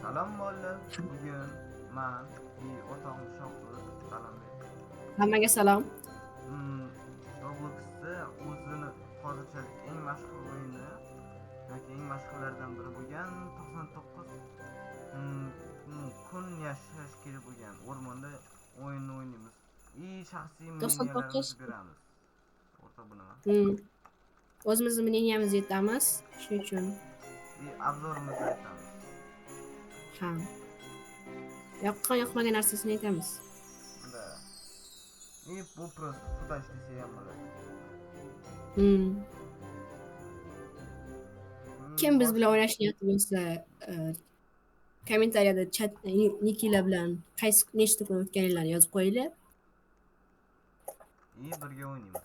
Salom bolalar. Bugun man и o'rtog'im Shohruh. Salom ber. Hammaga salom. Robloxda o'zini hozirchalik eng mashhur o'yini yoki eng mashhurlardan biri bo'lgan 99 kun yashash kerak bo'lgan o'rmonda o'yinni o'ynaymiz. И shaxsiy 99 мнения larimizni beramiz. O'rtoq, bu nima? O'zimizni мнения mizni aytamiz. Shuning uchun И обзор imizni aytamiz. Ha. Yoqqan, yoqmagan narsasini aytamiz. Да. И bu просто footage desa ham bo'ladi. Kim biz bilan o'ynash niyati bo'lsa, kommentariyada chat nikilar bilan qaysi nechta kun o'tganinglarni yozib qo'yinglar. И birga o'ynaymiz.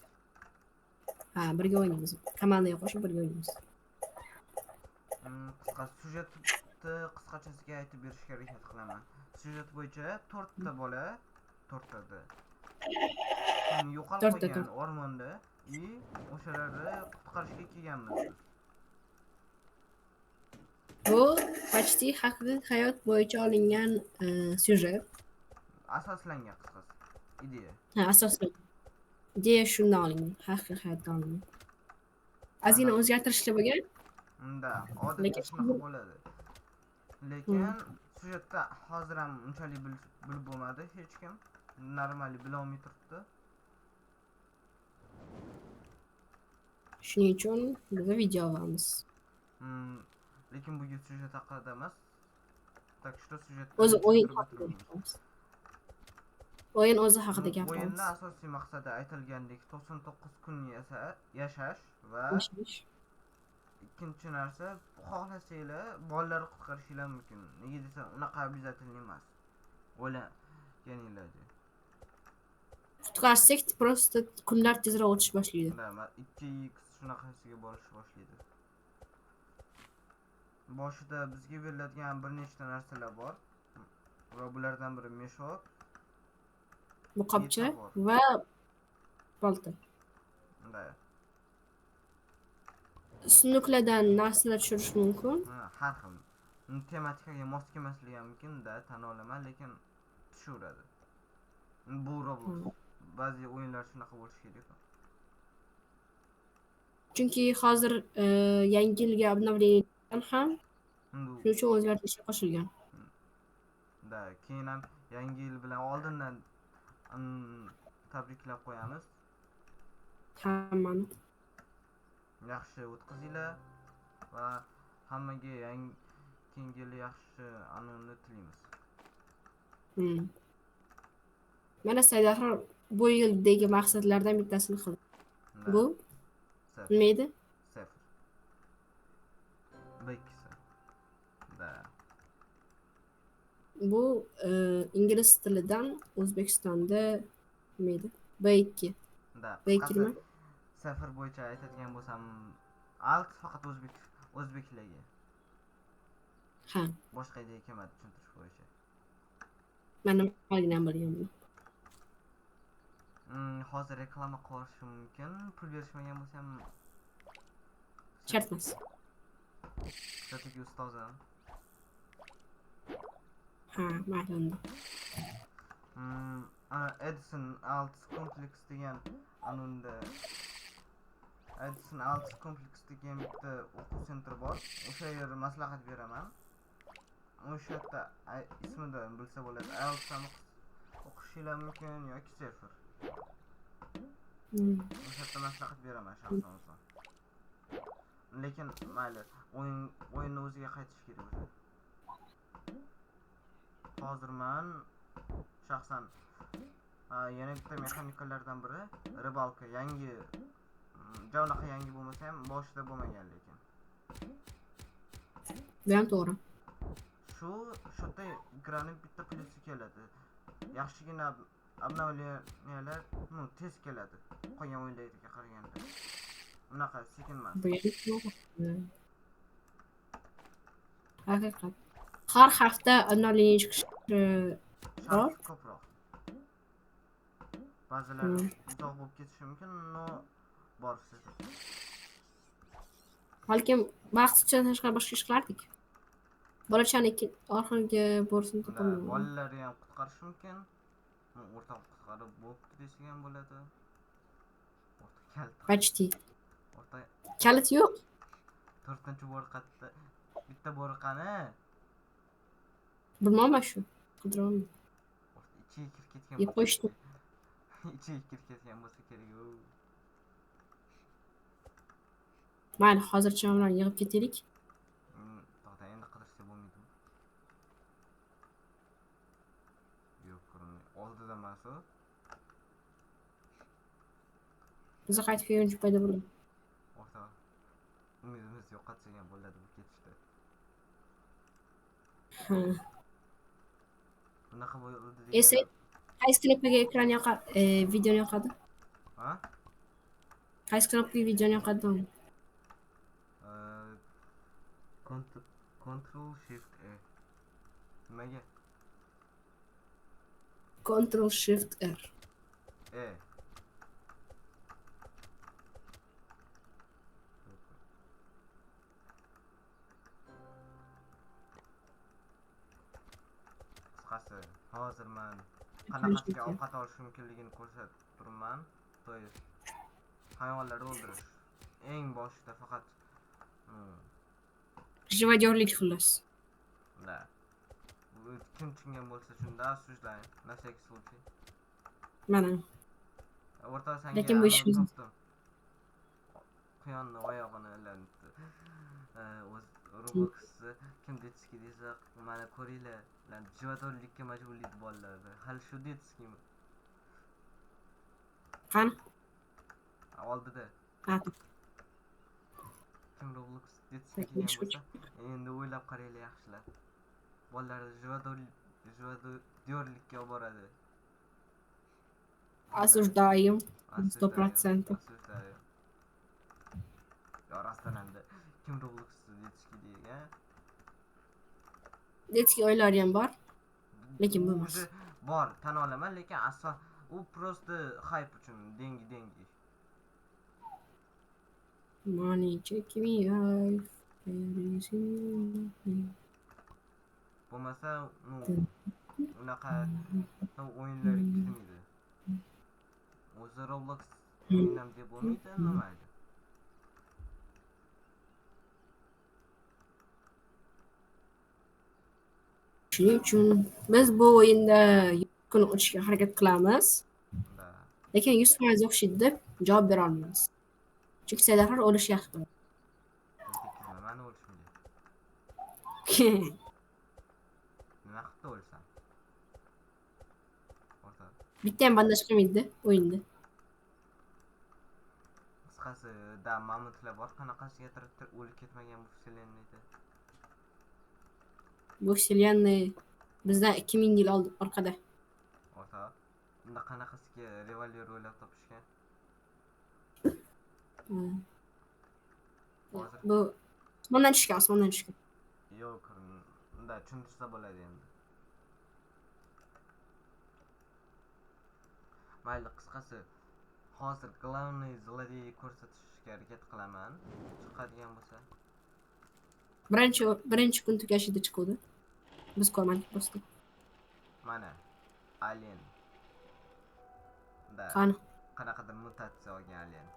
Ha, birga o'ynaymiz. Komandaga qo'shib birga o'ynaymiz. Qisqa syujetni qisqachasiga aytib berishga harakat qilaman. Syujet bo'yicha to'rtta bola, to'rttada yo'qolib To'rtta, qolgan o'rmonda и o'shalarni qutqarishga kelganmiz biz. Bu почти haqiqiy hayot bo'yicha olingan syujet. Asoslangan, qisqasi. Ideya. Ha, asosan. Ideya shundan olingan, haqiqiy hayotdan olingan. Ozgina o'zgartirishlar bo'lgan. Unda odatda Lekin shunaqa bo'ladi. Lekin syujetda hozir ham unchalik bilib bo'lmadi hech kim. Normal bilolmay turibdi. Shuning uchun biz video olamiz. Lekin bugun syujet haqida emas. Так что syujet O'zi o'yin haqida gapiramiz. O'yin o'zi haqida O'yinni gapiramiz. asosiy maqsadi aytilgandek 99 kun yashash va Yashash. ikkinchi narsa, xohlasanglar bolalarni qutqarishinglar mumkin. Nega desa, unaqa обязательно emas. O'ylaganinglarda. Qutqarsak, просто kunlar tezroq o'tish boshlaydi. Да, 2x shunaqasiga borish boshlaydi. Boshida bizga beriladigan bir nechta narsalar bor. Va bulardan biri мешок, Bu qopcha topor. va bolta. Да. Сундук lardan narsalar tushirish mumkin. Ha, har xil. Tematikaga mos kelmasligi ham mumkin, да, tan olaman, lekin tushaveradi. Bu Roblox. Ba'zi o'yinlar shunaqa bo'lishi kerak. Chunki hozir yangi yilga обновление ham, Bu shuning uchun o'zgartirishlar qo'shilgan. Да, keyin ham yangi yil bilan oldindan tabriklab qo'yamiz. Hammani. Yaxshi o'tkazinglar va hammaga yangi keyingi yil yaxshi anuni tilaymiz. Mana Saidahror bu yildagi maqsadlardan bittasini qildi. Да. Bu Sefr. nima edi? Sefr. Bu ikkisi. Да. Bu ingliz tilidan O'zbekistonda nima edi? B2. Да. B2 Qisqasi, nima? CEFR bo'yicha aytadigan bo'lsam, IELTS faqat o'zbeklarga. Ha, Boshqa ideya kelmadi tushuntirish bo'yicha. Men nimaligini ham bilgan buni. Hozir reklama qilishim mumkin. Pul berishmagan bo'lsa ham Shart emas. Все-таки ustozim. Ha, mayli unda. Edison IELTS Complex degan anunda Edison IELTS Complex degan bitta o'quv центр i bor. O'sha yerni maslahat beraman. O'sha yerda ismidan bilsa bo'ladi. IELTS ham o'qishinglar mumkin yoki CEFR. O'sha yerda maslahat beraman shaxsan o'zim. Lekin mayli, o'yinni o'ziga qaytish kerak o'sha. Hozir man shaxsan yana bitta mexanikalardan biri рыбалка, yangi, ja unaqa yangi bo'lmasa ham, boshida bo'lmagan lekin. Bu ham to'g'ri. Shu yerda игра ni bitta plyusi keladi. Yaxshigina обновления lar, ну, tez keladi. Qolgan o'yinlarga qaraganda. Unaqa sekin emas. Bu ham to'g'ri. Haqiqat. Har hafta обновление chiqishi bor. Shansi ko'proq. Ba'zilari uzoq bo'lib ketishi mumkin, но bor все-таки. Balkim vaqt tutishdan tashqari boshqa ish qilardik. Bolachani oxirgi bo'risini Da, topolmadim. bolalarni ham qutqarish mumkin. O'rtoq qutqarib bo'pti desak ham bo'ladi. O'rtoq kalit. Почти. O'rtoq Kalit yo'q. 4-chi bo'ri qayerda? Bitta bo'ri qani? Bilmayman shu. Qidiryapman. O'rtoq ichiga kirib ketgan Yeb bo'lsa qo'yishdi. Ichiga kirib ketgan bo'lsa kerak. U. Mayli, hozircha mana yig'ib ketaylik. To'xta, endi qidirsa bo'lmaydimi? Yo'q, ko'rinmaydi. Oldida emas u. Biz qaytib kelguncha paydo bo'ladi. O'rtoq, umidimizni yo'qotsak ham bo'ladi bu ketishda. Ha. Bunaqa bo'ldi Esa degani. Qaysi knopkaga ekran yoqadi, videoni yoqadi? Ha? Qaysi knopkaga videoni yoqadi? Ctrl Shift E. Nimaga? Ctrl Shift R. E. Qisqasi, hozir man qanaqasiga ovqat olish mumkinligini ko'rsatib turibman. То есть hayvonlarni o'ldirish. Eng boshida faqat Живодёрлик xullas. Да. Bu kim tushungan bo'lsa shunda осуждаю. На всякий случай. Mana. O'rtoq, senga Lekin bu ish anavi topdim. Quyonni oyog'ini ilinibdi. O'z Robloxni kim детский desa, mana ko'ringlar, lan живодёрликka majburlaydi bolalarni. Hali shu детский mi? Qani? Oldida. Ha. Kim Roblox детский Так, kelgan shu bo'lsa, endi o'ylab qaranglar yaxshilab. Bolalar живодёрликka olib boradi. Осуждаем. Осуждаю, 100%. осуждаю. Yo, rostdan hamda kim Roblox детский degan? Детский o'yinlari ham bor. Lekin bu U emas. Уже bor, tan olaman, lekin aso u просто хайп uchun, деньги, деньги. Money check me out. Bo'lmasa, ну, unaqa o'yinlarga kirmaydi. O'zi Roblox o'yin ham deb bo'lmaydi, nima mayli. Shuning uchun biz bu o'yinda kun o'tishga harakat qilamiz. Да. Lekin 100% o'xshaydi deb javob bera olmaymiz. Chunki Saidahror o'lishga yaxshi ko'radi. Tekkizma mani o'lishimga. Nima qilibdi o'lsam? O'rtoq. Bitta ham bandaj qilmaydi o'yinda. Qisqasi, da mamutlar bor, qanaqasiga turib o'lib ketmagan bu вселенный da. Bu вселенный bizdan 2000 yil oldin orqada. O'rtoq, unda qanaqasiga revolver o'ylab topishgan? Hozir Bu osmondan tushgan, osmondan tushgan. Yo'q, unda tushuntirsa bo'ladi endi. Mayli, qisqasi, hozir главный злодей ko'rsatishga harakat qilaman. Chiqadigan bo'lsa. Birinchi kun tugashida chiquvdi. Biz ko'rmadik просто. Mana alien. Da. Qani? Qanaqadir mutatsiya olgan alien.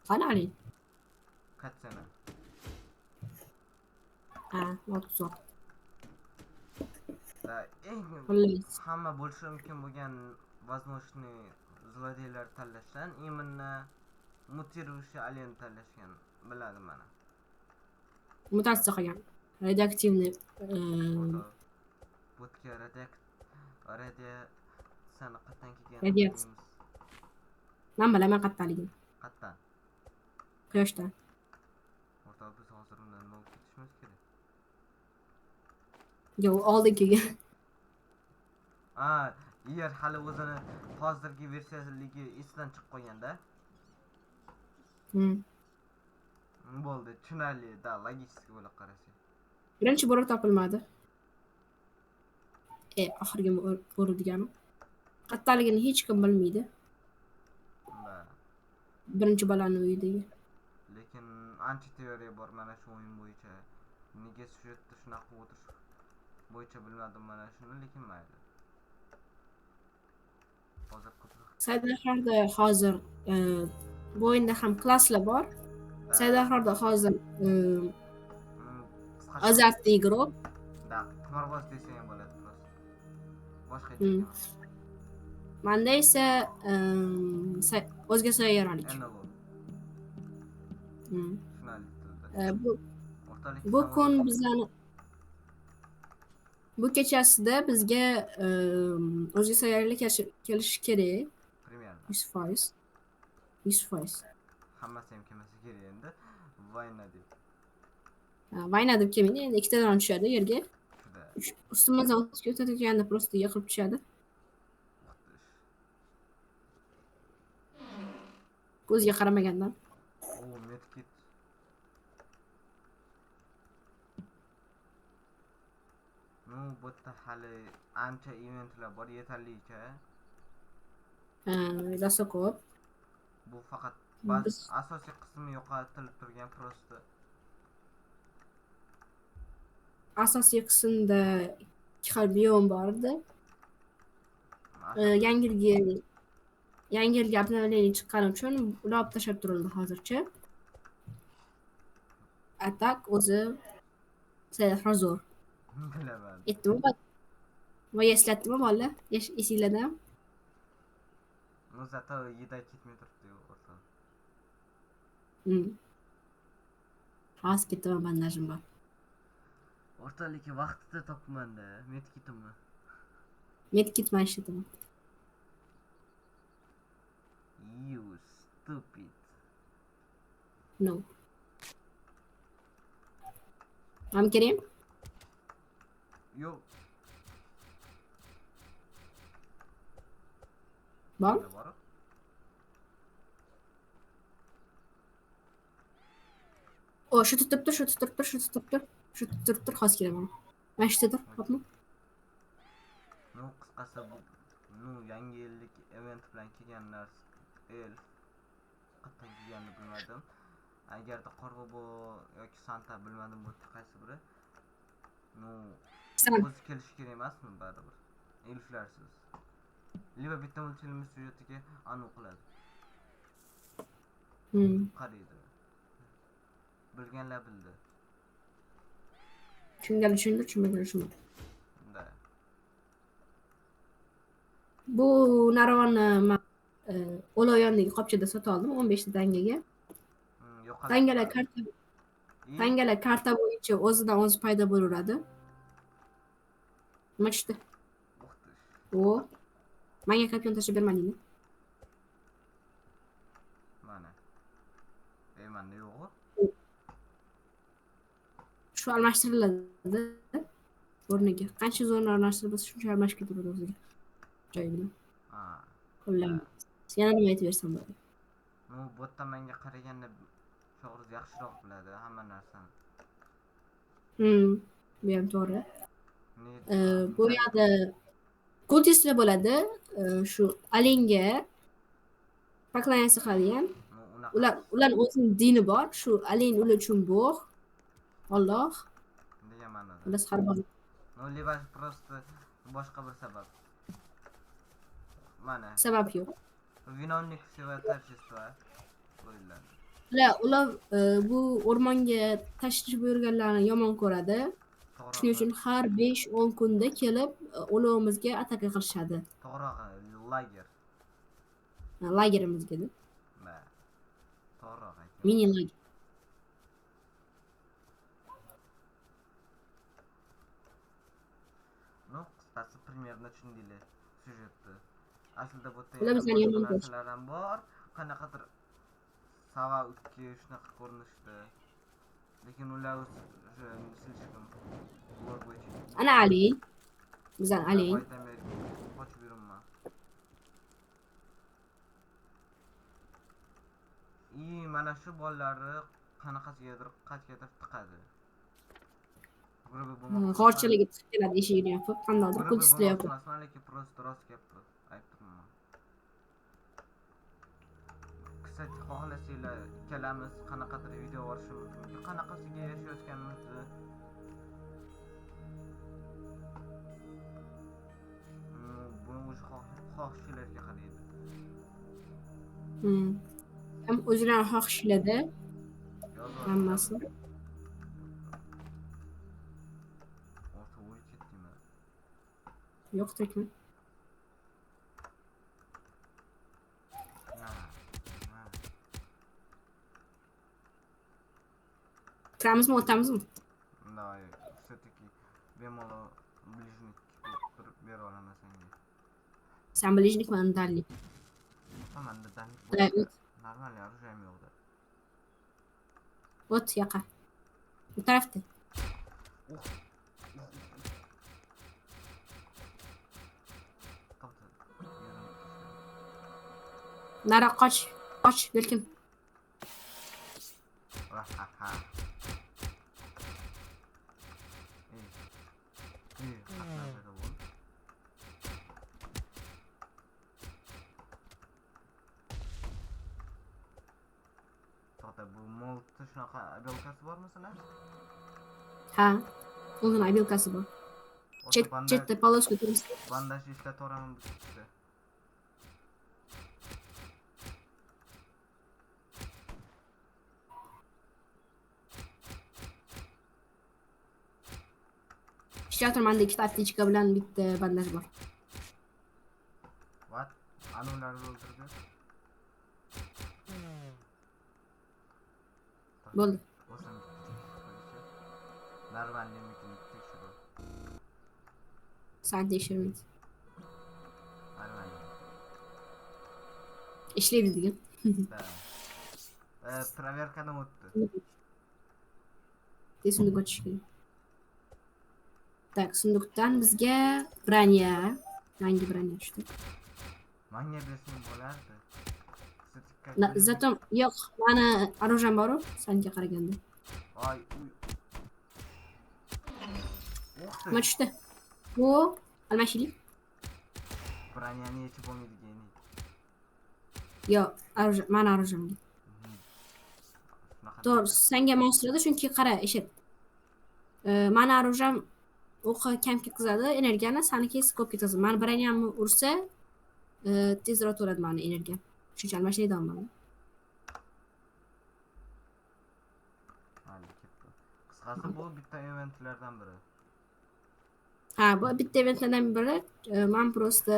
Qani alien? Katsana. Ha, uzoq. Da, eng Xullas. hamma bo'lishi mumkin bo'lgan возможный злодей lar tanlashdan именно мутировавший alien tanlashgan biladi mana. Mutatsiya qilgan. Радиоактивный O'rtoq, Butga radiatsiyani qayerdan kelganini Radiatsiya. bilmaymiz. Man bilaman qayerdaligini. Qayerdan? Quyoshdan. O'rtoq, biz hozir undan nima bo'lib ketishimiz kerak? Yo'q, oldin kelgan. A, Yer hali o'zini hozirgi versiyaligi esidan chiqib qolganda. Bo'ldi, tushunarli, да, logически o'ylab qarasak. Birinchi bo'ri topilmadi. Oxirgi bo'ri degani. Qayerdaligini hech kim bilmaydi. Да. Birinchi bolani uyidagi. Lekin Ancha teoriya bor mana shu o'yin bo'yicha. Nega syujetda shunaqa o'tirish bo'yicha bilmadim mana shuni, lekin mayli. Hozir ko'proq. Saydaharda hozir bu o'yinda ham klasslar bor. Saydaharda hozir Qisqacha azartli игрок. Да, qimorboz desa ham bo'ladi просто. Boshqa hech emas. Manda esa o'zga sayyoralik. NLO. Tushunarli tilda. Bu O'rtalik bu kun bizani bu kechasida bizga o'zga sayyoralik kelishi kerak. Примерно. 100%. 100%. Hammasi ham kelmasa kerak endi. Vayna deb. Ha, Vayna deb kelmaydi, endi ikkitadan tushadi yerga. Juda. Ustimizdan o'tib ketayotganda просто yiqilib tushadi. Uxtish. Ko'zga qaramagandan. O, medkit. Ну, bu yerda hali ancha eventlar bor, yetarlicha. Ha, rosa ko'p. Bu faqat ba'zi asosiy qismi yo'qotilib turgan просто. Asosiy qismda ikki xil biom bor edi. Yangi yilgi обновление chiqqani uchun ular olib tashlab turildi hozircha. А так o'zi sayyohlar zo'r. Bilaman. Aytdimi? Voy, eslatdimi bolalar? Esinglardami? Ну, зато еда ketmay turibdi o'rtoq. Hozir ketaman, bandajim bor. O'rtoq, lekin vaqtida topmanda medkitimni. Medkit man ishlataman. You stupid. No. Ham kerak? Yo'q. Bor? Bor. O, shu turib tur, shu turib tur, shu turib tur. Shu turib tur, hozir kelaman. Mana shu tur, hopmi? Ну, qisqasi bu, ну, yangi yillik event bilan kelgan narsa elf qayerdan kelganini bilmadim. Agarda Qorbobo yoki Santa, bilmadim bu yerda qaysi biri. Ну, o'zi kelishi kerak emasmi baribir? Elflarsiz. Либо bitta multfilm syujetiga anu qiladi. Qaraydi. Bilganlar bildi. Tushunganlar tushundi, tushunmaganlar tushunmadi. Да. Bu narvonni man o'lov yonidagi qopchada sotib oldim 15 ta tangaga. Yo'qolib Tangalar ketadi. karta И tangalar karta bo'yicha o'zidan o'zi paydo bo'laveradi. Nima tushdi? Uxtish. O. Menga kopyon tashlab bermadingmi? Mana. E, manda yo'q. Shu almashtiriladi o'rniga. Qancha zo'rni almashtirib bo'lsa, shuncha almashib ketaveradi o'ziga. Joyi bilan. Ha. Xullas. Yana nima aytib bersam bo'ladi? Ну, bu yerda menga qaraganda Shohruz yaxshiroq biladi hamma narsani. Bu ham to'g'ri. Ne Bu yoqda kultistlar bo'ladi. Shu Alenga поклоняться qiladigan. Ну, unaqa Ular o'zining dini bor. Shu Alen ular uchun bog', Alloh. Degan ma'noda. Xullas, har bir Ну, либо просто boshqa bir sabab. Mana. Sabab yo'q. Виновник всего торжества o'ylanadi. Ular bu o'rmonga tashrif buyurganlarni yomon ko'radi. Shuning uchun har 5-10 kunda kelib o'lovimizga ataka qilishadi. To'g'rirog'i lager. Ha, lagerimizga deb. Да. To'g'riroq aytgan. Mini lager. Ну, qisqasi примерно tushundinglar syujetni. Aslida bu yerda Ular yana bizani boshqa yomon ko'rishadi. Narsalar ham bor. Qanaqadir Sava 2 shunaqa ko'rinishda. Lekin ular o'zi слишком lore bo'yicha. Ana Ali. Bizani Ali. Boydan beri qochib yuribman. И mana shu bolalarni qanaqasigadir qayergadir tiqadi. Грубо bo'lmoqchi G'orchalarga tiqib keladi eshigini yopib, qandaydir Грубо kultistlar bo'lmoqchi yopib. Emasman, lekin просто rost gap bu. Aytib turibman. К Kстати, xohlasanglar ikkalamiz qanaqadir video olishimiz mumkin. Qanaqasiga yashayotganimizni. Buni o'zi xohishinglarga qaraydi. Ham o'zinglarni xohishinglarda hammasi. O'rta o'lib ketdingmi? Yo'q, tirikman. Na. Na. Kiramizmi, o'tamizmi? Да, все-таки bemalol ближник bo'lib turib bera olaman senga. San ближник, man дальник. Ota, manda дальник Да, bo'lsa, нормальный оружием yo'qda. O't yoqa. Bu tarafda. Uh. Uh, uh, uh. To'xta. Yerim Nariroq qoch. Qoch, Belkin. Ha-ha-ha. Ey. Ey, qatnar paydo bo'ldi. To'xta, bu moltda shunaqa обилка si bormi sizlar? Ha. O'zini обилка si bor. O'sha Chet bandaj chetda полоска turibdi. Bandaj ishlataveraman bu ketishda. Ishlab menda ikkita аптечка bilan bitta bandaj bor. What? Anularni o'ldirdi. Bo'ldi. O'zim bitta tekshirib qo'yishchi. Нормальный mikini tekshirib. San tekshirmaydi. Нормальный. Ishlaydi degan. Да. Проверка dan o'tdi. Tez сундук ochish kerak. Так, сундук dan bizga броня, yangi броня tushdi. Manga bersang bo'lardi. Sertifikat Зато yo'q, mani оружием bor-u, sanga qaraganda. Ay, uy. Ух ты. Nima tushdi? Bu almashaylik. Броня ni yechib bo'lmaydi, гений. Yo'q, оружие, mani оружием ga. Shunaqa. To'g'ri, senga mos keladi, chunki qara, eshit. Mani оружием o'qi kam ketkazadi energiyani, saniki esa ko'p ketkazadi. Mani броня mni ursa, tezroq to'ladi mani energiyam. Shuning uchun almashaylik mana. Mayli, ketdi. Qisqasi, bu bitta eventlardan biri. Ha, bu bitta eventlardan biri. Man просто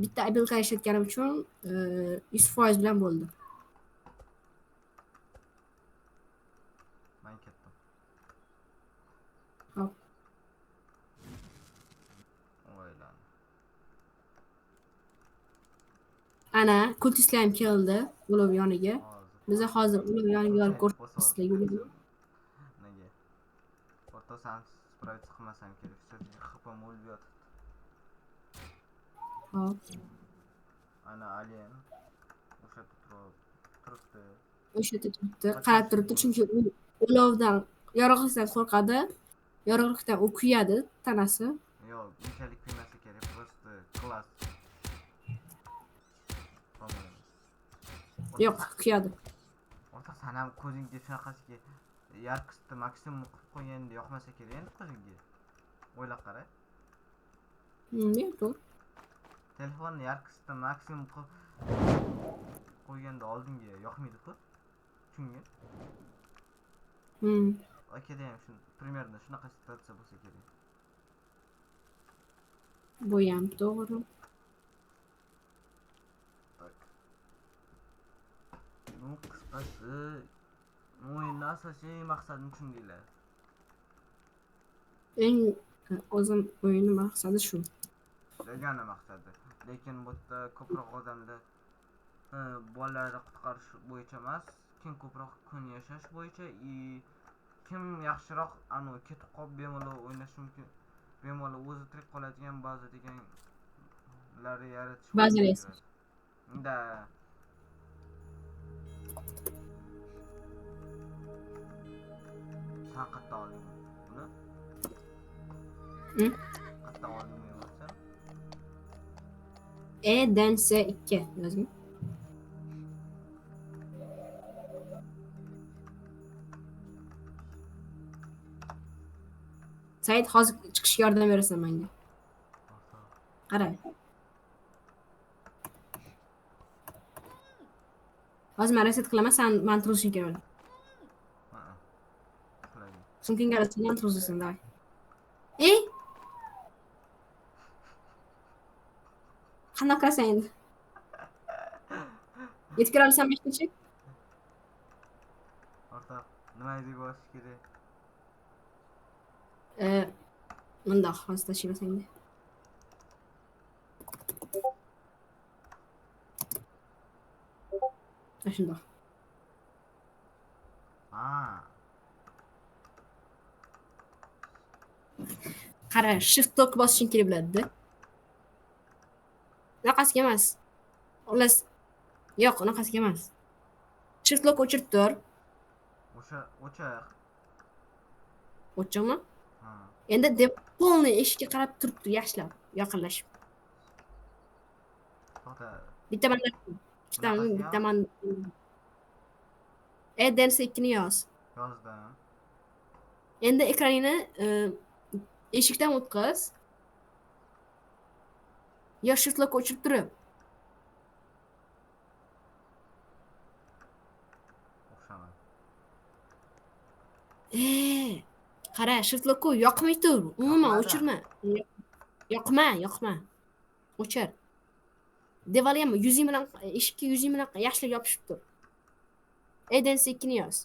bitta обилка ishlatganim uchun 100% bilan bo'ldi. Men ketdim. Hop. Voy lan. Ana, kultistlar ham keldi ulov yoniga. Hozir. Biza hozir ulov yoniga borib ko'rsatdik. Nega? O'rta, san справиться qilmasam kerak. Все-таки HPm o'lib yotibdi. Hop. Ana alien o'sha yerda turibdi. O'sha yerda turibdi, qarab turibdi, chunki u ulovdan, yorug'likdan qo'rqadi. Yorug'likdan u kuyadi tanasi. Yo'q, unchalik kuymasa kerak, просто класс. По-моему. Yo'q, kuyadi. O'rtoq, san ham ko'zingga shunaqasiga яркость ni maksimum qilib qo'yganda yoqmasa kerak endi ko'zingga. O'ylab qara. Yo'q, to'g'ri. Telefonni яркость ni maksimum qilib qo'yganda oldinga yoqmaydi-ku. Tushungan? Akada ham shu примерно shunaqa situatsiya bo'lsa kerak. Bu ham to'g'ri. Так. Ну, qisqasi, o'yinni asosiy maqsadini tushundinglar. Eng o'zim o'yinni maqsadi shu. Yagona maqsadi. Lekin bu yerda ko'proq odamlar bolalarni qutqarish bo'yicha emas, kim ko'proq kun yashash bo'yicha и kim yaxshiroq anavi ketib qolib bemalol o'ynashi mumkin, bemalol o'zi tirik qoladigan baza deganlarni yaratish Baza bo'yicha yasash. yuradi. Да. San qayerdan olding buni? Hı? Qayerdan olding bu emotsiyani? E dan S 2 yozing. Said, hozir chiqishga yordam berasan menga. Qara. Hozir men reset qilaman, sen meni turishing kerak. Sumkangga olasan, turg'izasan, давай. Ey! Qandoq qilasan endi? Yetib kela olasanmi eshikgacha? O'rtoq, nima deb bosish kerak? Bundoq hozir tashlayman senga. Shundoq. Ha. Qara, shift lock bosishing kerak bo'ladi-da. Unaqasiga emas. Xullas, yo'q, unaqasiga emas. Shift lock o'chirib tur. O'sha o'chiq. O'chiqmi? Ha. Endi deb полный eshikka qarab turibdi, yaxshilab, yaqinlashib. To'xta. Bitta mandan, ikkitami, bitta man. Dance 2 ni yoz. Yozdim. Endi ekraningni eshikdan o'tqiz. Yo shift lock o'chirib turib. O'xshamadi. Qara, shift lock'u yoqmay tur. Umuman o'chirma. Yoqma, yoqma. O'chir. Devorga ham yuzing bilan, eshikka yuzing bilan yaxshilab yopishib tur. Dance 2 ni yoz.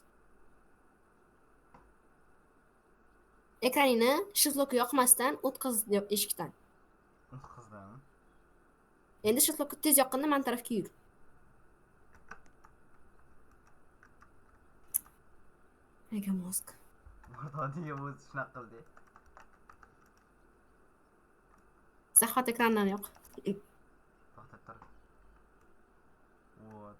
Ekraningni shift lock'u yoqmasdan o'tqiz eshikdan. O'tkazdim. Endi shift lock'u tez yoqqanda man tarafga yur. Nega mozg? O'rtoq, nega o'zi shunaqa qildi? Zahvat ekrandan yo'q. To'xtab tur. Вот.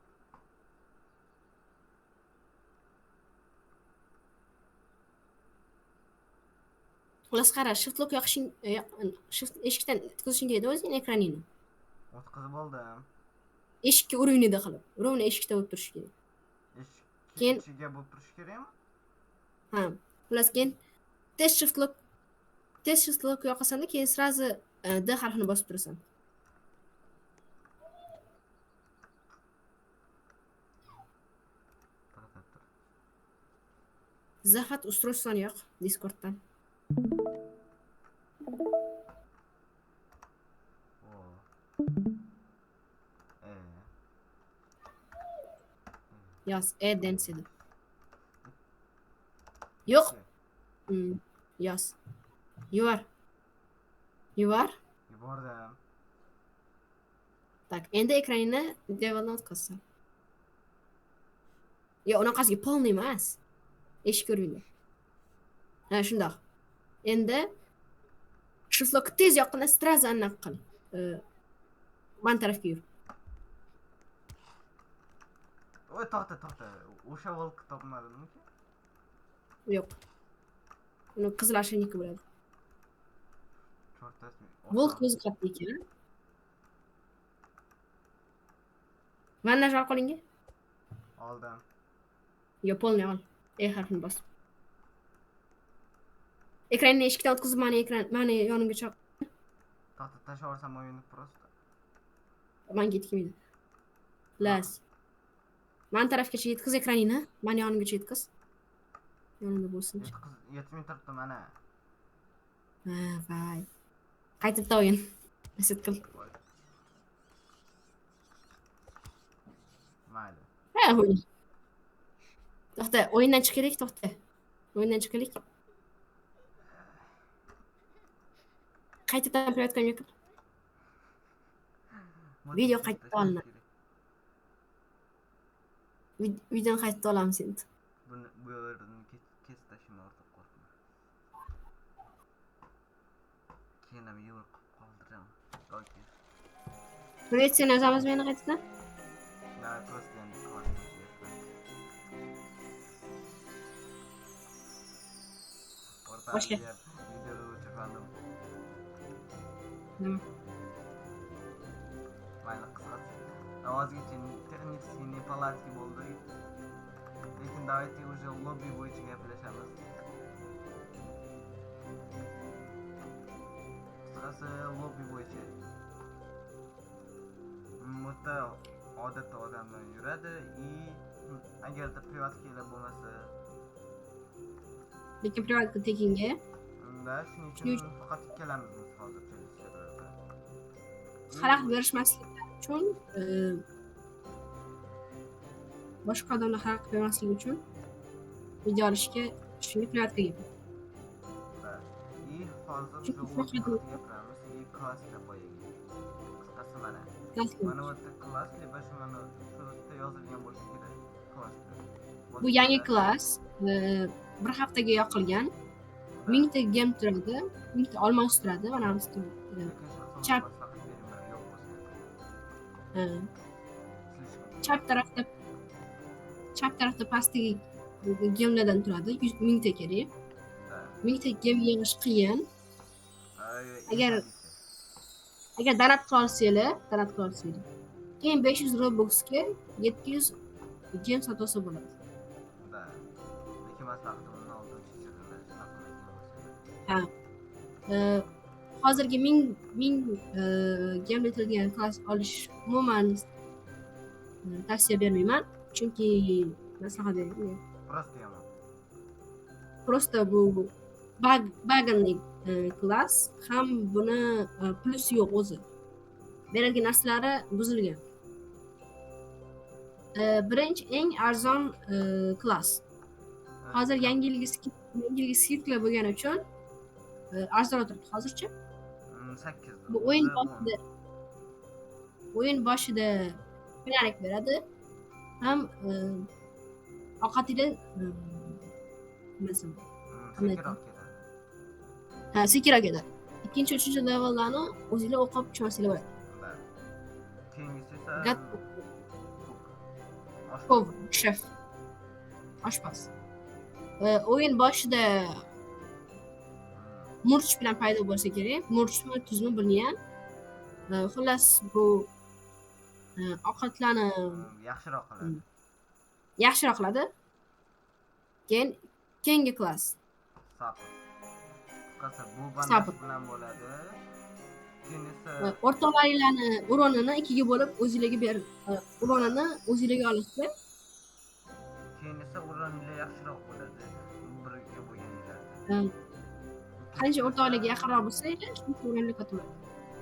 Xullas qara, shift lock yoqishing, shift eshikdan o'tkazishing kerak o'zing ekraningni. O'tkazib oldim. Eshikka уровень da qilib. Ровно eshikda bo'lib turishi kerak. Eshik Keyin ichiga bo'lib turishi kerakmi? Ha. Xullas keyin tez shift lock, tez shift lock yoqasanda keyin сразу D harfini bosib turasan. To'xtab tur. Захват устройство ni yoq Discorddan. O. E. Yoz E dance deb. Yo'q. Yoz. Yubor. Yubor. Yubordim. Так, endi ekraningni devordan o'tkazsan. Yo'q, unaqasiga полный emas. Eshik ko'ringlar. Ha, shundoq. Endi shift lock tez yoqqanda сразу anaqa qil. Man tarafga yur. Oy, to'xta, to'xta. O'sha волк topmadimmi? Yo'q. Uni qizil ошейник bo'ladi. Cho'rtasi. Волк o'zi qayerda ekan? Bandaj ol qo'lingga. Oldim. Yo, полный ol. E harfini bos. Ekranni eshikdan o'tkazib, mani ekran, mani yonimga chaq. To'xta, tashlab yuborsam o'yinni просто. Manga yetmaydi. Las. Man tarafgacha yetkaz ekraningni. Mani yonimgacha yetkaz. Yonimda bo'lsin. Yetqiz, yetmay turibdi mana. Ha, vay. Qaytibdi o'yin. Reset qil. Mayli. Ha, o'yin. To'xta, o'yindan chiqaylik, to'xta. O'yindan chiqaylik. Qaytadan privatga kir. Video qaytib olinadi. Videoni qaytib olamiz endi. Buni bu yerni kesib tashlayman, o'rtoq, qo'rqma. Keyin ham yo'l qilib qoldiraman. Yoki. Привет, sen yozamiz meni qaytadan? Давай просто endi ko'ramiz. O'rtoq, Boshla. Videoni o'chirgandim. Nima? Mayli, qisqasi. Ozgincha texnik неполадки bo'ldi. Lekin давайте уже lobby bo'yicha gaplashamiz. Qisqasi, lobby bo'yicha. Bu yerda odatda odamlar yuradi и agarda приватка bo'lmasa, Lekin приватка tekinga. Unda shuning Shuning uchun faqat ikkalamiz hozircha serverda. Xalaqit berishmasliklari uchun, boshqa odamlar xalaqit bermasligi uchun video olishga shunga приватка ga. Да. И hozir Chunki shu faqat gapiramiz и klassga boyagi. Qisqasi, mana. Klass. Mana bu yerda klass, либо shu mana shu yerda yozilgan bo'lishi kerak. Klassda. Bu yangi klass, bir haftaga yoqilgan. 1000 ta gem turadi, 1000 ta olmos turadi. Mana bu Lekin shaxsan maslahat bermayman, yo'q bo'lsa. Слишком. Chap tarafda pastdagi gemlardan turadi. 1000 ta kerak. Да. 1000 ta gem yig'ish qiyin. Ay, Agar donat qila olsanglar, keyin 500 Robuxga 700 gem sotib olsa bo'ladi. Да. Lekin maslahatim, undan oldin serverda shunaqa qilmaydigan bo'lsanglar. Hozirgi ming gem yetilgan klass olish umuman tavsiya bermayman, chunki maslahat bermayman. Просто yomon. Просто bu баганный klass ham, buni plusi yo'q, o'zi beradigan narsalari buzilgan. Birinchi eng arzon klass. Hozir yangi yilgi скидка lar bo'lgani uchun arzonroq turibdi hozircha. 8. Bu o'yin boshida фонарик beradi ham, ovqatinglar, nima desam, qanday Sekinroq ketadi. Ha, sekinroq ketadi. Ikkinchi, uchinchi levellarni o'zinglar o'qib tushunasizlar bo'ladi. Да. Keyingisi esa cook. Oshpaz. Повар, шеф, oshpaz. O'yin boshida murch bilan paydo bo'lsa kerak, murchmi, tuzmi, bilmayman. Xullas, bu ovqatlarni Yaxshiroq qiladi. Yaxshiroq qiladi. Keyin keyingi klass. Sapper. Qisqasi, bu bandaj Sapper. bilan bo'ladi. Keyin esa O'rtoqlaringlarni урон ini ikkiga bo'lib o'zinglarga ber, урон ini o'zinglarga olasizlar. Keyin esa урон inglar yaxshiroq bo'ladi birga bo'lganinglarda. Qancha o'rtoqlarga yaqinroq bo'lsanglar, shuncha урон lar katta bo'ladi.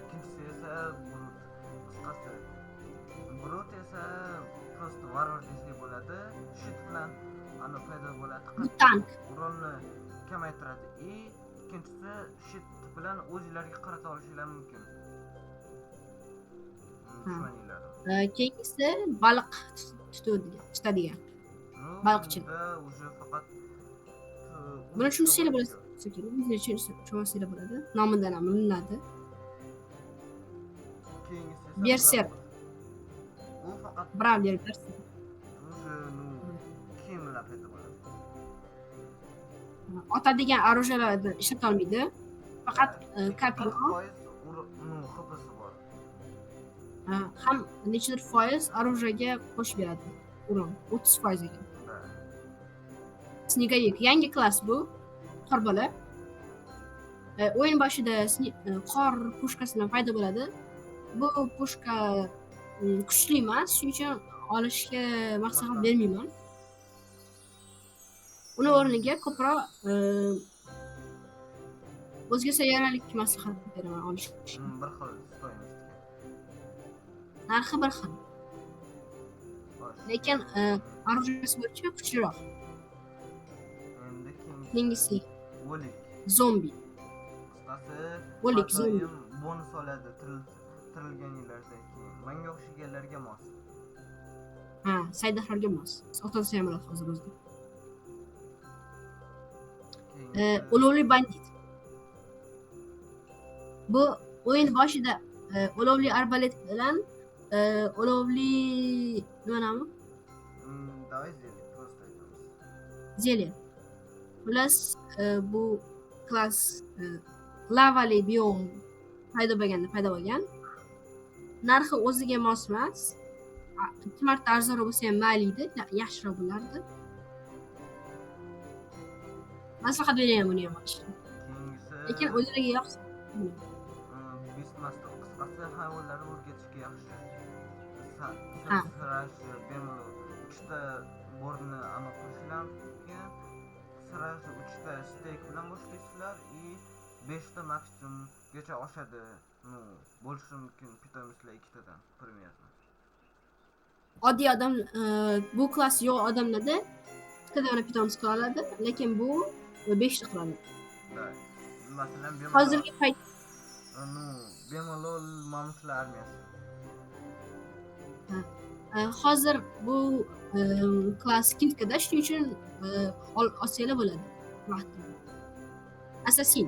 Ikkinchisi esa Brute. Qisqasi, Brute esa просто varvar desak bo'ladi. Щит bilan ana paydo bo'ladi. Bu tank. Урон ni kamaytiradi. И ikkinchisi, щит bilan o'zinglarga qarata olishinglar mumkin dushmaninglarni. Keyingisi baliq tutadigan. Ну, Baliqchi. bunda уже faqat Buni tushunsanglar bo'ladi. O'zinglar tushunasanglar bo'ladi. Nomidan ham bilinadi. Keyingisi esa Berserk. Brawler. Bu faqat Brawler, berserk. уже, ну, kiyimlar paydo bo'ladi. Otadigan оружия larni ishlata olmaydi. Faqat копьё 40%, ну, HPsi bor. Ham nechadir foiz оружие ga qo'shib beradi. Урон 30% ekan. Да. Снеговик yangi klass bu. Qor bola. O'yin boshida qor пушка si bilan paydo bo'ladi. Bu пушка kuchli emas, shuning uchun olishga maslahat bermayman. Uni o'rniga ko'proq o'zga sayyoralik maslahat beraman olish. Bir xil стоимость. Narxi bir xil, Xo'sh. lekin оружие si bo'yicha kuchliroq. Endi keyingisi Keyingisi o'lik. Zombi. Qisqasi, O'lik, har zombi. doim bonus oladi tirilganinglardan keyin. Menga o'xshaganlarga mos. Ha, Saidahlarga mos. Otasi ham bo'ladi hozir o'zida. Keyingisi Olovli bandit. Bu o'yin boshida olovli arbalet bilan olovli nima nomi? Давай зелье, просто aytamiz. Зелье. Xullas, bu klass lavali biom paydo bo'lganda paydo bo'lgan. Narxi o'ziga mos emas. Ikki marta arzonroq bo'lsa ham mayli edi, yaxshiroq bo'lardi. Maslahat beraman buni ham olishni. Keyingisi Lekin o'zlariga yoqsa. Qisqasi, hayvonlarni o'rgatishga yaxshi. Ha. Сразу bemalol uchta борт ni anaqa qilishlar mumkin. Сразу uchta steyk bilan boshlaysizlar и beshta maksimumgacha oshadi. Ну, bo'lishi mumkin питомец lar ikkitadan примерно. Oddiy odam, bu klass yo'q odamlarda bitta dona питомец qila oladi, lekin bu beshta qila oladi. Да. Masalan, bemalol Hozirgi payt ну, bemalol mamutlar armiyasi. Hozir bu klass скидка da, shuning uchun olsanglar bo'ladi vaqtida. Assassin.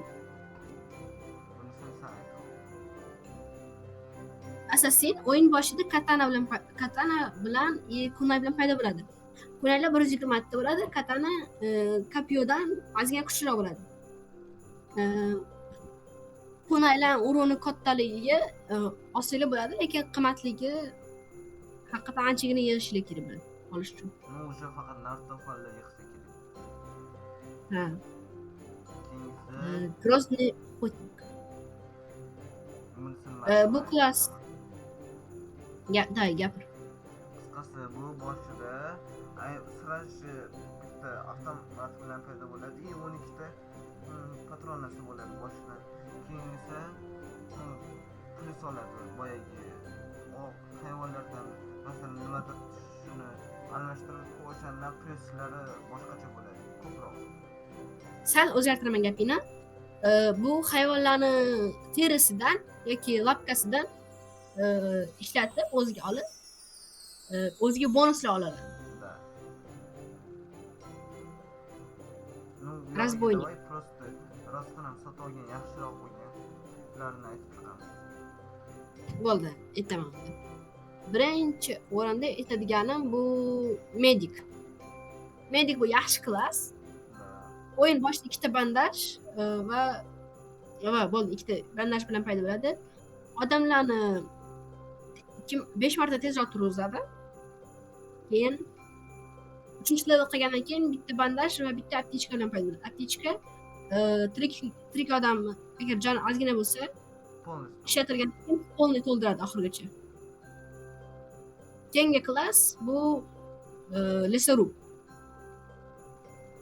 Bunisini san ayt. Assassin o'yin boshida katana bilan и kunay bilan paydo bo'ladi. Kunaylar 120 ta bo'ladi, katana копьё dan ozgina kuchliroq bo'ladi. Kunaylar урон i kattaligiga olsanglar bo'ladi, lekin qimmatligi haqiqatan anchagina yig'ishlar kerak bo'ladi olish uchun. Ну, уже faqat Naruto fanlar yig'sa kerak. Ha. Keyingisi Грозный охотник. Bunisini Bu man klass aytaman. Да, gapir. Qisqasi, bu boshida сразу bitta avtomat bilan paydo bo'ladi и 12 ta patronasi bo'ladi boshidan. Keyin esa plyus oladi boyagi oq hayvonlardan, masalan, nimadir tushishini almashtirib, o'shandan plyuslari boshqacha bo'ladi ko'proq. Sal o'zgartiraman gapingni. Bu hayvonlarni terisidan yoki лапка sidan ishlatib, o'ziga olib, o'ziga bonuslar oladi. Да. Ну, u yog'iga Разбойник. Давай просто rostdan ham sotib olgan yaxshiroq bo'lganlarini aytib chiqamiz. Bo'ldi, aytaman. Birinchi o'rinda aytadiganim bu medik. Medik bu yaxshi klass. Да. O'yin boshida ikkita bandaj va bo'ldi, ikkita bandaj bilan paydo bo'ladi. Odamlarni kim besh marta tezroq turg'izadi. Keyin uchinchi level qilgandan keyin bitta bandaj va bitta аптечка bilan paydo bo'ladi. Аптечка tirik odam agar joni ozgina bo'lsa, Полностью. Ishlatilgandan keyin полный to'ldiradi oxirigacha. Keyingi klass bu лесоруб.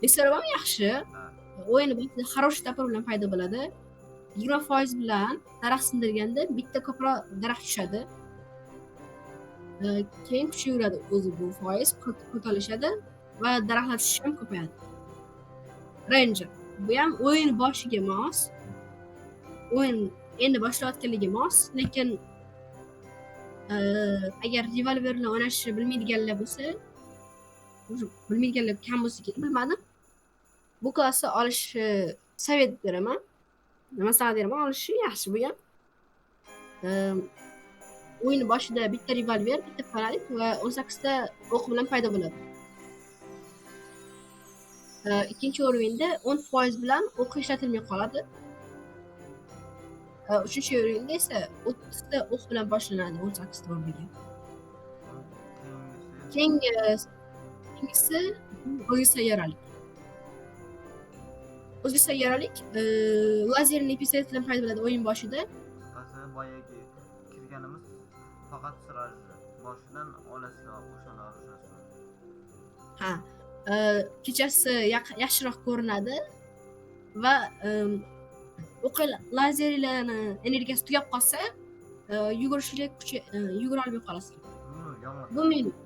Лесоруб ham yaxshi. Да. O'yin boshida хороший топор bilan paydo bo'ladi. 20% bilan daraxt sindirganda bitta ko'proq daraxt tushadi. Keyin kuchayveradi o'zi, bu foiz ko'tarilishadi va daraxtlar tushishi ham ko'payadi. Ranger. Bu ham o'yin boshiga mos. O'yin endi boshlayotganligi mos, lekin agar revolver bilan o'ynashni bilmaydiganlar bo'lsa, уже bilmaydiganlar kam bo'lsa kerak, bilmadim. Bu klassni olishni совет beraman. Maslahat beraman, olishi yaxshi bu ham. O'yin boshida bitta revolver, bitta фонарик va 18 ta o'q bilan paydo bo'ladi. Ikkinchi уровень da 10% bilan o'q ishlatilmay qoladi. Uchinchi уровень da esa 30 ta o'q bilan boshlanadi 18 ta o'rniga. Keyingisi Keyingisi o'zga sayyoralik. O'zga sayyoralik лазерный pistolet bilan paydo bo'ladi o'yin boshida. Qisqasi, boyagi kirganimiz faqat сразу boshidan olasizlar o'shani оружие sini. Ha. Kechasi yaxshiroq ko'rinadi va o'qi lazerlarni energiyasi tugab qolsa, yugurishlik kuchi, yugura olmay qolasiz. Ну, yomon. Bu minus.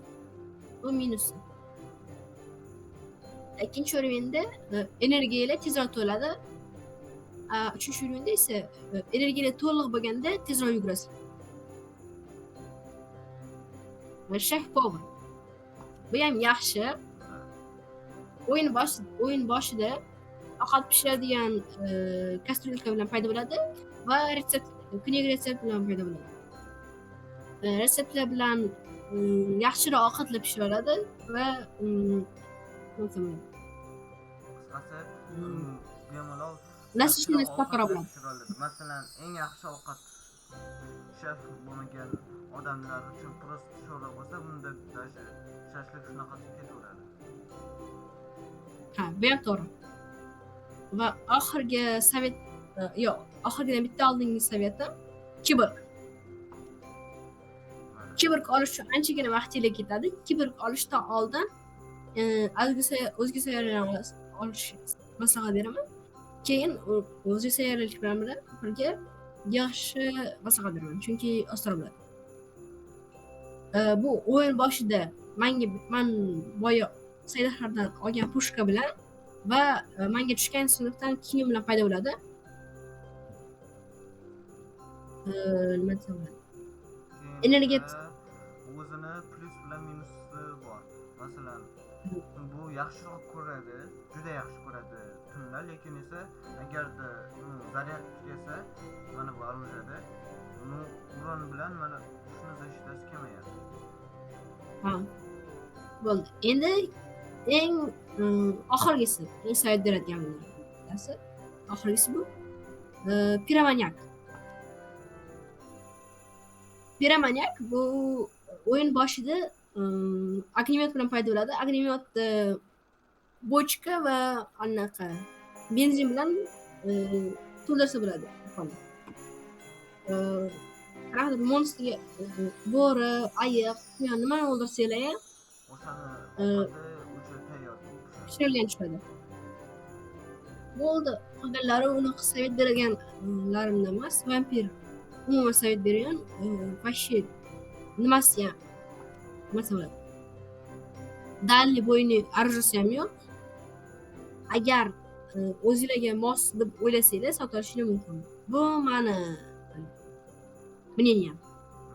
Bu minusi. Ikkinchi уровень da energiyalar tezroq to'ladi. Uchinchi уровень da esa energiyalar to'liq bo'lganda tezroq yugurasiz. Va шеф повар. Bu ham yaxshi. O'yin boshida ovqat pishiradigan кастрюлька bilan paydo bo'ladi va retsept, книга retsept bilan paydo bo'ladi. Retseptlar bilan yaxshiroq ovqatlar pishira oladi va nima desam bo'ladi? Qisqasi, bemalol Насыщенный yaxshiroq ko'proq ovqatlar bo'ladi. Pishira oladi. Masalan, eng yaxshi ovqat shef bo'lmagan odamlar uchun просто sho'rva bo'lsa, bunda даже shashlik shunaqasi ketaveradi. Ha, bu ham to'g'ri. Va oxirgi совет, yo'q, oxirgidan bitta oldingi совет im kiborg. Kiborg olish uchun anchagina vaqtingiz ketadi. Kiborg olishdan oldin o'zga sayyoralarni olish maslahat beraman. Keyin o'zga sayyoralik bilan birga yaxshi maslahat beraman, chunki osonroq bo'ladi. Bu o'yin boshida man boya sayyoralardan olgan pushka bilan va menga tushgan sinfdan kiyim bilan paydo bo'ladi. Nima desam bo'ladi? Energiya o'zini plyus bilan minusi bor. Masalan, bu yaxshiroq ko'radi, juda yaxshi ko'radi tunda, lekin esa agarda zaryad tugasa, mana bu orujada, uni uron bilan mana shuni защитasi kamayadi. Ha. Bo'ldi. Endi eng oxirgisi, eng совет beradigan bittasi. Oxirgisi bu piromanyak. Piromanyak bu o'yin boshida огнемет bilan paydo bo'ladi. Огнемет bochka va anaqa benzin bilan to'ldirsa bo'ladi. Qanaqadir monstrga bo'ri, ayiq, quyon nimani o'ldirsanglar ham o'shani ovqati o'sha tayyor pishirilgan tushadi. Bo'ldi. Qolganlari unaqa совет berganlarimdan emas, vampir umuman совет bergan, вообще nimasi ham masalan дальний бойni оружиеsi ham yo'q. Agar o'zinglarga mos deb o'ylasanglar, sotib olishinglar mumkin. Bu mani мнением.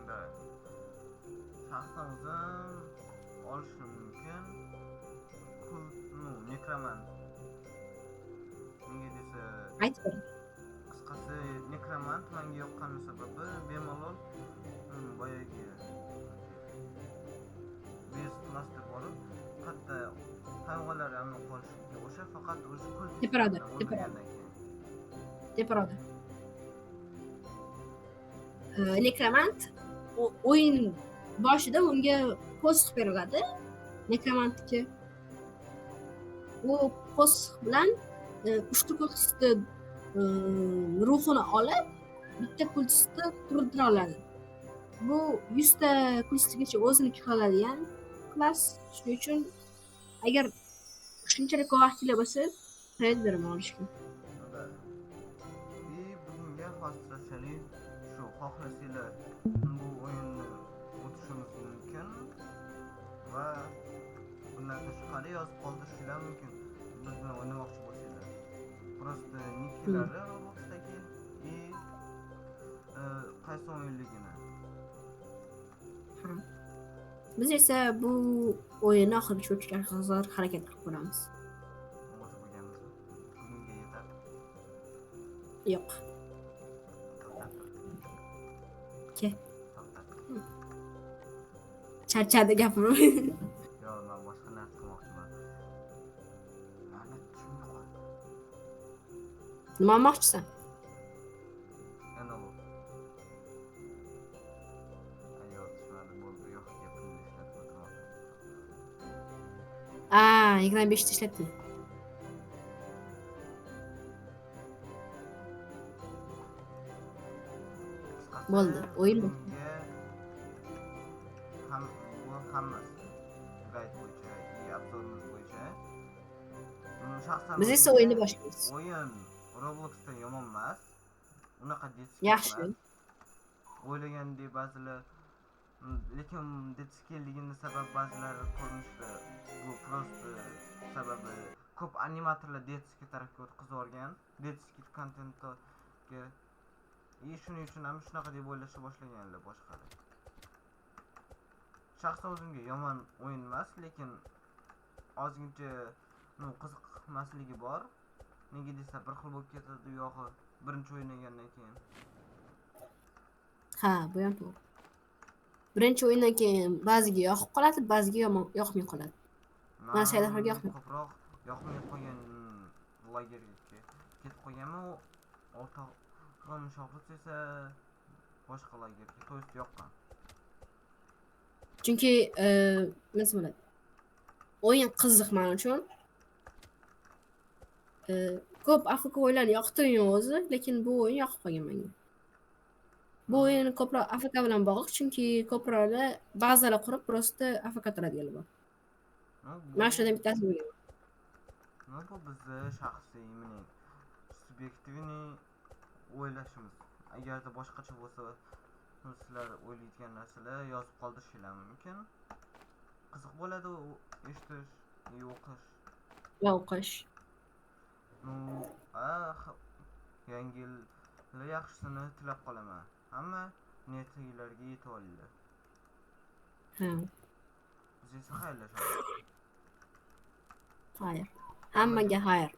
Да. Shaxsan o'zim olishim mumkin. Ну, nekromant. Nega desa, Aytib bering. Qisqasi nekromant menga yoqqani sababi bemalol boyagi Beast Master borib, hatto hayvonlar ham qolishiga o'sha faqat o'zi kul Teparada, o'ldirgandan keyin. Teparada. Nekromant o'yin boshida unga posix beriladi. Nekromantga. U posix bilan uchta kultistni ruhini olib, bitta kultistni turdira oladi. Bu 100 ta kultistgacha o'ziniki qiladigan klass. Shuning uchun agar shunchalik ko'p vaqtinglar bo'lsa, совет beraman olishga. Да. И bugunga hozirchalik shu, xohlasanglar bu o'yinni o'tishimiz mumkin va bundan tashqari yozib qoldirishinglar mumkin. Biz bilan o'ynamoqchi bo'lsanglar. Просто niklari Robloxdagi и qaysi o'yinligini. Ha. Biz esa bu o'yinni oxirigacha o'tishga hozir harakat qilib ko'ramiz. O'zi bo'lganmiz. Bugunga yetar. Yo'q. To'xtat. Ke. To'xtat. Charchadi gapirib. Yo'q, men boshqa narsa qilmoqchiman. La'nat, tushunmay qoldi. Nima olmoqchisan? NLO. Ay, yo'q, tushmadi, bo'ldi, yo'q, gapimni ishlatib o'tirmoqchi. Aa, 25 ta ishlatding. Qisqasi, Bo'ldi, o'yin bu. bugunga ham bu hammasi gayд bo'yicha, и obzorimiz bo'yicha. Shaxsan Biz esa o'zimga o'yinni boshlaymiz. O'yin Robloxda yomon emas. Unaqa детский Yaxshi. emas. O'ylagandek ba'zilar, lekin детскийligini sabab ba'zilari ko'rinishda bu просто sababi ko'p animatorlar детский tarafga o'tkazib yuborgan, детский kontentga. И shuning uchun ham shunaqa deb o'ylashni boshlaganlar boshqalar. Shaxsan o'zimga yomon o'yin emas, lekin ozgincha qiziqmasligi bor. Nega desa bir xil bo'lib ketadi u yog'i birinchi o'ynagandan keyin. Ha, bu ham to'g'ri. Birinchi o'yindan keyin ba'ziga yoqib qoladi, ba'ziga yomon yoqmay qoladi. Man sayyohlarga yoqmaydi. Ko'proq yoqmay qolgan lagerga ketib qolganman, u o'rtog'im Shohruz esa boshqa lagerga, то есть yoqqan. Chunki nima bo'ladi? O'yin qiziq men uchun. Ko'p AFK o'yinlarni yoqtirmayman o'zi, lekin bu o'yin yoqib qolgan menga. Bu o'yin ko'proq AFK bilan bog'liq, chunki ko'proqlar bazalar qurib, просто AFK turadiganlar bor. Ну, Man bu shulardan bittasi bo'lganman. Ну, bu bizni shaxsiy, mening субъективный o'ylashimiz. Agarda boshqacha bo'lsa, sizlar o'ylaydigan narsalar yozib qoldirishinglar mumkin. Qiziq bo'ladi u eshitish и o'qish. Va o'qish. Ну, yangi yilni yaxshisini tilab qolaman. Hamma niyatinglarga yetib olinglar. Ha, Biz esa xayrlashamiz. Xayr. Hammaga xayr.